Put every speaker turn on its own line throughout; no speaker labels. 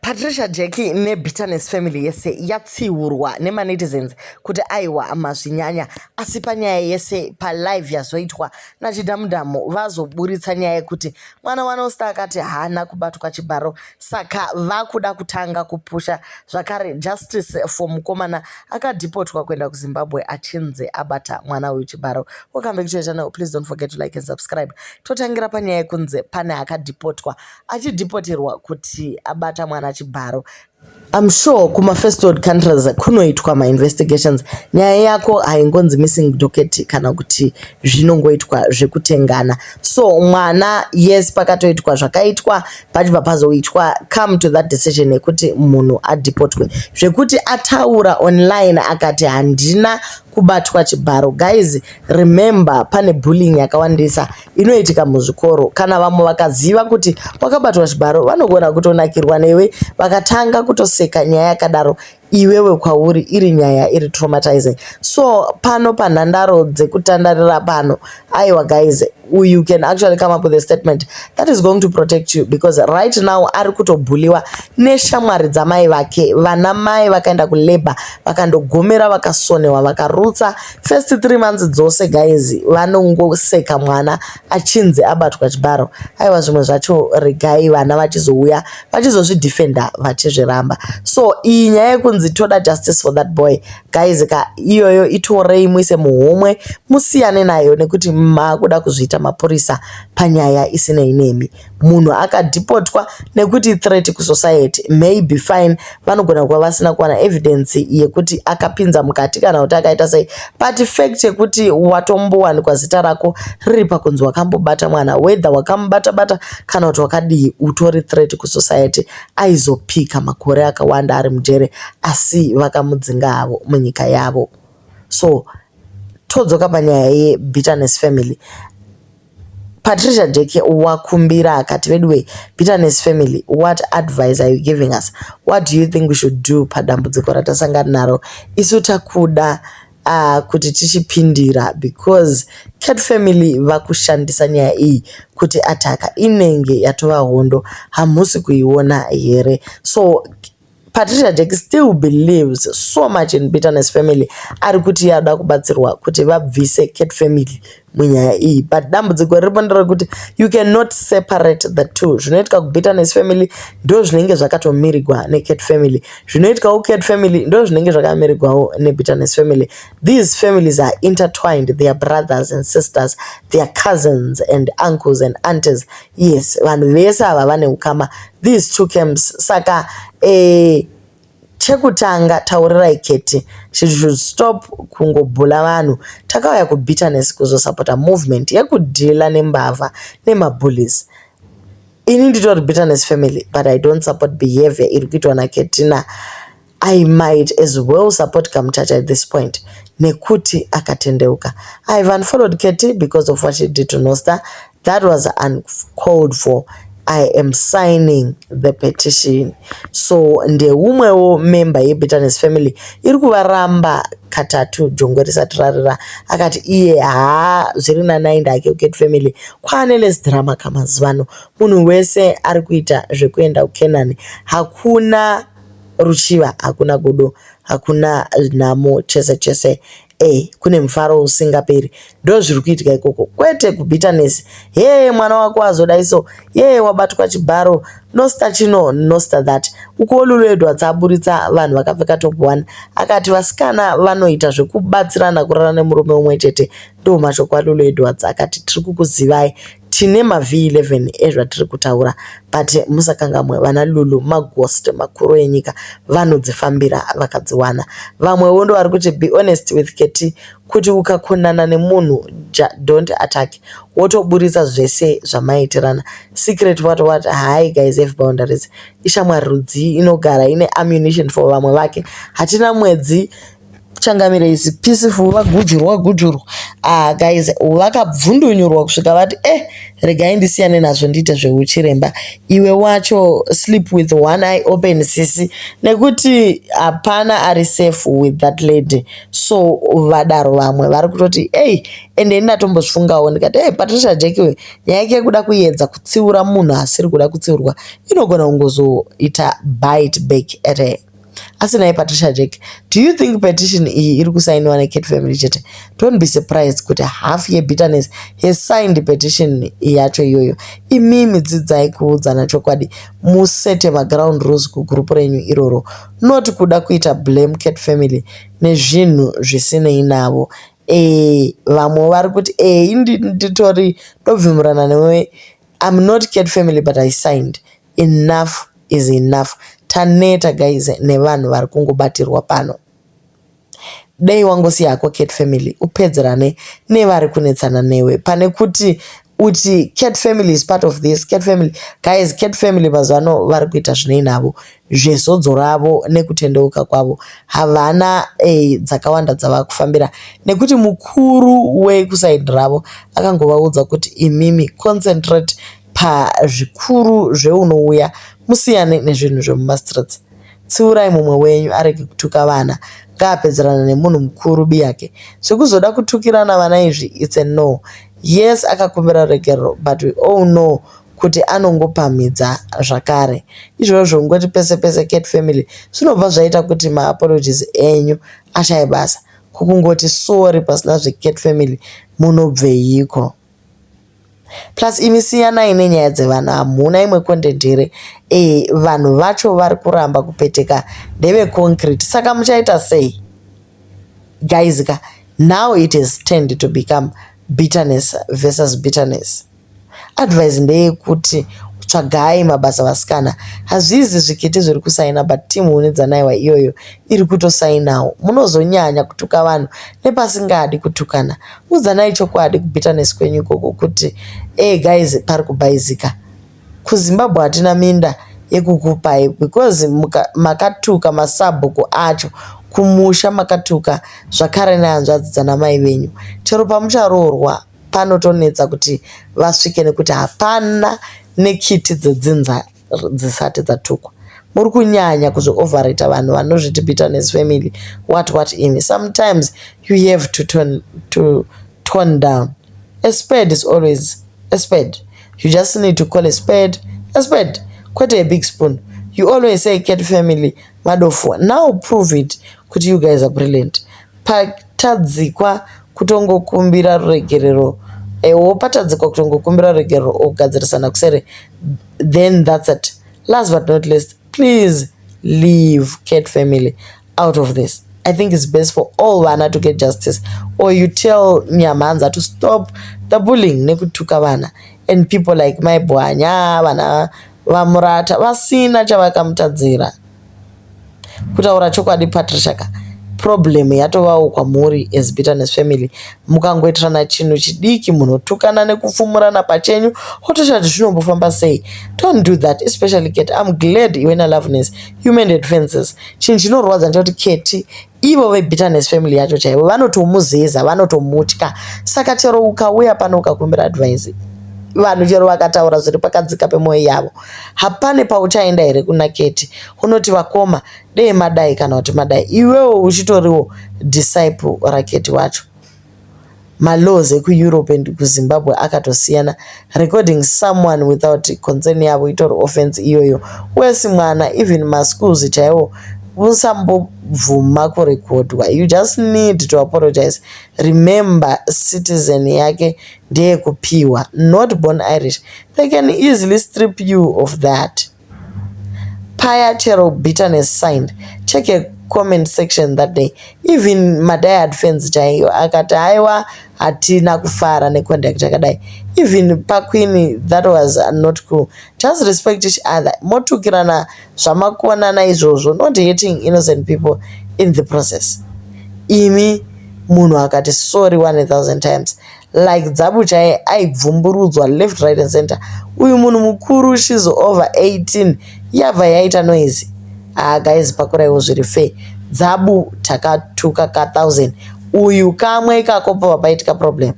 Patricia Jack neBitterness family yese yatsiurwa nemanetizens kuti aiwa, mazvinyanya. Asi panyaya yese palive yazoitwa naChidhamudhamu, vazoburitsa nyaya yekuti mwana waNosta akati haana kubatwa chibharo, saka vakuda kutanga kupusha zvakare justice for mukomana akadhipotwa kuenda kuZimbabwe achinzi abata mwana uyu chibharo. Welcome back to your channel. Please don't forget to like and subscribe. Totangira panyaya yekunzi pane akadhipotwa, achidhipoterwa kuti abata mwana chibharo. I'm sure kuma-first world countries kunoitwa mainvestigations. Nyaya yako haingonzi missing docket kana kuti zvinongoitwa zvekutengana. So mwana, yes, pakatoitwa zvakaitwa, pachibva pazoitwa come to that decision yekuti munhu adhipotwe. Zvekuti ataura online akati handina kubatwa chibharo, guys, remember pane bullying yakawandisa inoitika muzvikoro. Kana vamwe vakaziva kuti wakabatwa chibharo, vanogona kutonakirwa newe, vakatanga kutoseka nyaya yakadaro, iwewe kwauri iri nyaya iri traumatizing. So pano panhandaro dzekutandarira pano, aiwa guys, you can actually come up with a statement that is going to protect you, because right now ari kutobhuliwa neshamwari dzamai vake. Vana mai vakaenda kulabour, vakandogomera, vakasonewa, vakarutsa first 3 months dzose. Guys, vanongoseka mwana achinzi abatwa chibharo. Aiwa, zvimwe zvacho regai vana vachizouya vachizozvidhifenda, vachizviramba. So iyi nyaya yekunzi toda justice for that boy, guys ka, iyoyo itorei muise muhomwe, musiyane nayo, nekuti maakuda kuzviita mapurisa panyaya isinei nemi. Munhu akadhipotwa nekuti threat kusociety, maybe fine, vanogona kuva vasina kuwana evidence yekuti akapinza mukati kana kuti akaita sei, but fact yekuti watombowanikwa zita rako riri pakunzi wakambobata mwana, whether wakamubata-bata kana kuti wakadii, utori threat kusociety. Aizopika makore akawanda ari mujere, asi vakamudzinga havo munyika yavo. So todzoka panyaya yeBitterness family. Patricia Jack wakumbira akati, "Veduwe, Bitterness family, what advice are you giving us? What do you think we should do padambudziko ratasangana naro? Isu takuda kuti tichipindira because Cat family vakushandisa nyaya iyi kuti ataka inenge yatova hondo. Hamusi kuiona here?" So Patricia Jack still believes so much in Bitterness family. Ari kuti yada kubatsirwa kuti vabvise Cat family munyaya iyi, but dambudziko riripo nderekuti you cannot separate the two. Zvinoitika kuBitterness family ndo zvinenge zvakatomirigwa neCat family. Zvinoitikawo Cat family ndo zvinenge zvakamirigwawo neBitterness family. These families are intertwined. They are brothers and sisters, they are cousins and uncles and aunties. Yes, vanhu vese ava vane ukama, these two camps. Saka chekutanga, taurirai Keti she should stop kungobhula vanhu. Takauya kuBitterness kuzosapota movement yekudhila nembavha nemabullies. Ini nditori Bitterness family, but I don't support behavior iri kuitwa naKetina. I might as well support Kamuchacha at this point nekuti akatendeuka. I've unfollowed Keti because of what she did to Nosta. That was uncalled for. I am signing the petition." So ndeumwewo member yeBitterness family iri kuvaramba katatu jongwe risati rarira. Akati iye haa, zviri nanaenda ake kuCat family, kwaane less drama. Kamazuva ano munhu wese ari kuita zvekuenda kuCanaan. Hakuna ruchiva, hakuna gudo, hakuna nhamo chese chese. Kune mufaro usingaperi. Ndo zviri kuitika ikoko, kwete kuBitterness. He, mwana wako azodai, so ye wabatwa chibharo, Nosta chino, Nosta that. Ukuwo Lulu Edwards aburitsa vanhu vakapfeka top 1, akati vasikana vanoita zvekubatsirana kurara nemurume umwe chete. Ndo mashoko aLulu Edwards. Akati tiri kukuzivai, tine maV11 ezvatiri kutaura, but musakangamwe vana Lulu maghost makuru enyika, vanodzifambira vakadziwana. Vamwewo ndo vari kuti be honest with Keti, kuti ukakonana nemunhu, don't attack, wotoburitsa zvese zvamaitirana, secret, what what. Hai guys, have boundaries. Ishamwari rudzii inogara ine ammunition for vamwe vake? Hatina mwedzi changamire is peaceful, vagujurwa gujurwa. Ah guys, vakabvundunyurwa kusvika vati Regai ndisiyane nazvo ndiite zveuchiremba. Iwe wacho sleep with one eye open sisi nekuti hapana ari safe with that lady. So vadaro vamwe vari kutoti ei ende ini ndatombozvifungawo ndikati ei Patricia Jack uyu nyaya yake yekuda kuedza kutsiura munhu asiri kuda kutsiurwa inogona kungozoita bite back at her. Asi nhai Patricia Jack, do you think petition iyi iri kusainiwa neCat family chete? Don't be surprised kuti half yebitterness has signed petition yacho iyoyo. Imimi dzidzai kuudzana chokwadi musete maground rules kugroup renyu iroro, not kuda kuita blame Cat family nezvinhu zvisinei navo. Vamwe vari kuti nditori ndobvumirana newe. I'm not Cat family but I signed. Enough is enough. Taneta guys nevanhu vari kungobatirwa pano. Dei wangosiya hako Cat family upedzerane nevari kunetsana newe pane kuti uti Cat family is part of this. Cat family guys, Cat family mazuva ano vari kuita zvinei navo zvezodzo ravo nekutendeuka kwavo. Havana dzakawanda dzava kufambira nekuti mukuru wekusaidi ravo akangovaudza kuti imimi concentrate pazvikuru zveunouya musiyane nezvinhu zvemumastreets. Tsiurai mumwe wenyu arege kutuka vana, ngaapedzerana nemunhu mukuru biyake. Zvekuzoda kutukirana vana izvi it's a no. Yes, akakumbira ruregerero but we all know kuti anongopamhidza zvakare. Izvozvo ngoti pese pese Cat family zvinobva zvaita kuti maapologies enyu ashaye basa. Kukungoti sorry pasina zveCat family munobveiko? Plus imi siyanai nenyaya dzevanhu, hamuna imwe content here? Vanhu vacho vari kuramba kupeteka ndeve concrete, saka muchaita sei? Guys ka, now it has turned to become bitterness versus bitterness. Advice ndeyekuti tsvagai mabasa vasikana. Hazvizi zvikiti zviri kusaina but team Hunidzanaiwa iyoyo iri kutosainawo. Munozonyanya kutuka vanhu nepasingadi kutukana. Udzanai chokwadi kubitterness kwenyu ikoko kuti guys pari kubhaizika. KuZimbabwe hatina minda yekukupai because makatuka masabhuku acho kumusha makatuka zvakare nehanzvadzi dzanamai venyu. Chero pamucharoorwa panotonetsa kuti vasvike nekuti hapana nekiti dzedzinza dzisati dzatukwa. Muri kunyanya kuzvioverrate vanhu vanozviti bitterness family what what imi. Sometimes you have to tone down. A spade is always a spade. You just need to call a spade a spade. Kwete a big spoon. You always say Cat family madofo. Now prove it kuti you guys are brilliant. Patadzikwa kutongokumbira ruregerero patadzikwa kutongokumbira ruregerero okugadzirisana kusere, then that's it. Last but not least, please leave Cat family out of this. I think it's best for all vana to get justice, or you tell Nyamanza to stop the bullying nekutuka vana and people like Mai Bwanya, vana vaMurata vasina chavakamutadzira. Kutaura chokwadi Patricia ka, problem yatovawo kwamuri as bitterness family. Mukangoitirana chinhu chidiki munotukana nekupfumurana pachenyu, wotoshaya zvinombofamba sei. Don't do that, especially Cat. I'm glad iwe naLoveness you mended fences. Chinhu chinorwadza ndechekuti Keti ivo vebitterness family yacho chaivo vanotomuzeza, vanotomutya. Saka chero ukauya pano ukakumbira advice, vanhu chero vakataura zviri pakadzika pemwoyo yavo, hapane pauchaenda here kuna Keti unoti vakoma dei madai kana kuti madai, iwewo uchitoriwo disciple raKeti wacho. Malaws ekuEurope and kuZimbabwe akatosiyana. Recording someone without consent yavo itori offense iyoyo. Wesi mwana, even maschools chaiwo usambobvuma kurekodwa. You just need to apologize. Remember, citizen yake ndeyekupiwa, not born Irish. They can easily strip you of that. Paya chero bitterness signed, check a comment section that day. Even madiehard fans chaiyo akati haiwa hatina kufara neconduct yakadai. Even paqueen, that was not cool. Just respect each other. Motukirana zvamakonana izvozvo, not hating innocent people in the process. Imi munhu akati sorry 1000 times like Dzabu chaiye aibvumburudzwa left, right and center. Uyu munhu mukuru, she's over 18, yabva yaita noise. Ah guys, pakuraiwo zviri fair. Dzabu takatuka ka1000, uyu kamwe ikako pabva paitika problem.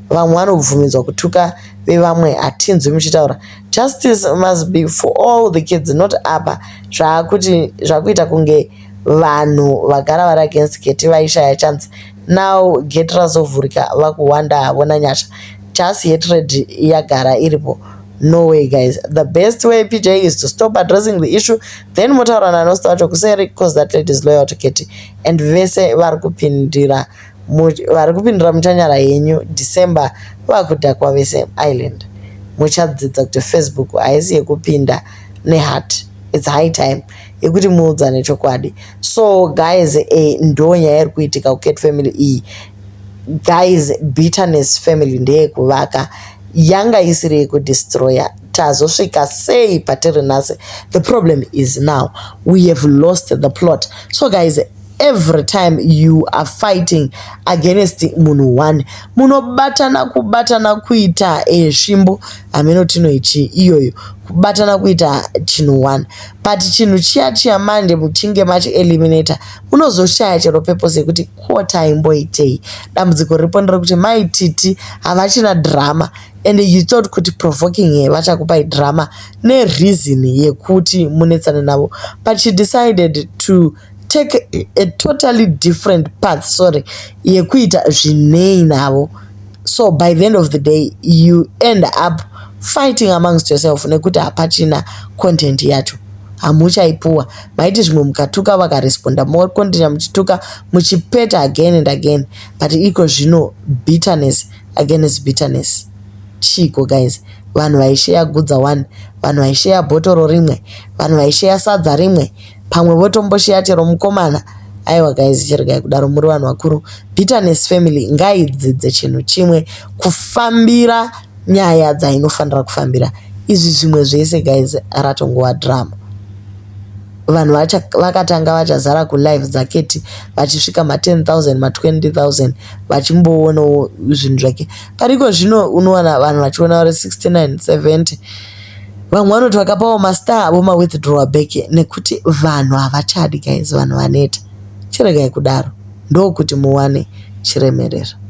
Vamwe vanobvumidzwa kutuka vevamwe hatinzwi muchitaura. Justice must be for all the kids not apa zvakuti zvakuita kunge vanhu vagara vari against Getty vaishaya chance now gate razovhurika vakuhwanda havo naNyasha. Just hatred yagara iripo. No way guys. The best way PJ is to stop addressing the issue then motaura naNosta wacho kuseri cause that lady is loyal to Ketty and vese vari kupindira vari kupindira muchanyara henyu December vakudhakwa vese island muchadzidza kuti Facebook haisi yekupinda neheart it's high time yekuti muudzane chokwadi so guys eh, ndo nyaya iri kuitika kuCat family iyi guys bitterness family ndeyekuvaka yanga isiri yekudestroya tazosvika sei patiri nhasi the problem is now we have lost the plot so guys every time you are fighting against munhu one munobatana kubatana kuita svimbo hameno tinoichi iyoyo kubatana kuita chinhu one but chinhu chiya chiya manje muchinge machieliminata munozoshaya chero purpose yekuti ko taimboitei dambudziko riripo nderekuti maititi havachina drama and you thought kuti provoking her vachakupai drama nereason yekuti munetsane navo but she decided to take a totally different path sorry yekuita zvinei navo so by the end of the day you end up fighting amongst yourself nekuti hapachina content yacho hamuchaipuwa maiti zvimwe mukatuka vakaresponda mocontinue muchituka muchipeta again and again but iko zvino bitterness against bitterness chiiko guys vanhu vaisheya gudza one vanhu vaisheya bhotoro rimwe vanhu vaisheya sadza rimwe pamwe votombosheya chero mukomana aiwa guys chiregai kudaro muri vanhu vakuru bitterness family ngaidzidze chinhu chimwe kufambira nyaya dzainofanira kufambira izvi zvimwe zvese guys ratongova drama vanhu vakatanga vachazara kulive dzaketi vachisvika ma10 000 ma20 000 vachimboonawo zvinhu zvake pariko zvino unowana vanhu vachiona vari 69 70 vamwe vanoti vakapawo mastar vomawithdrawa back nekuti vanhu havachadi guys vanhu vaneta chiregai kudaro ndokuti muwane chiremerera.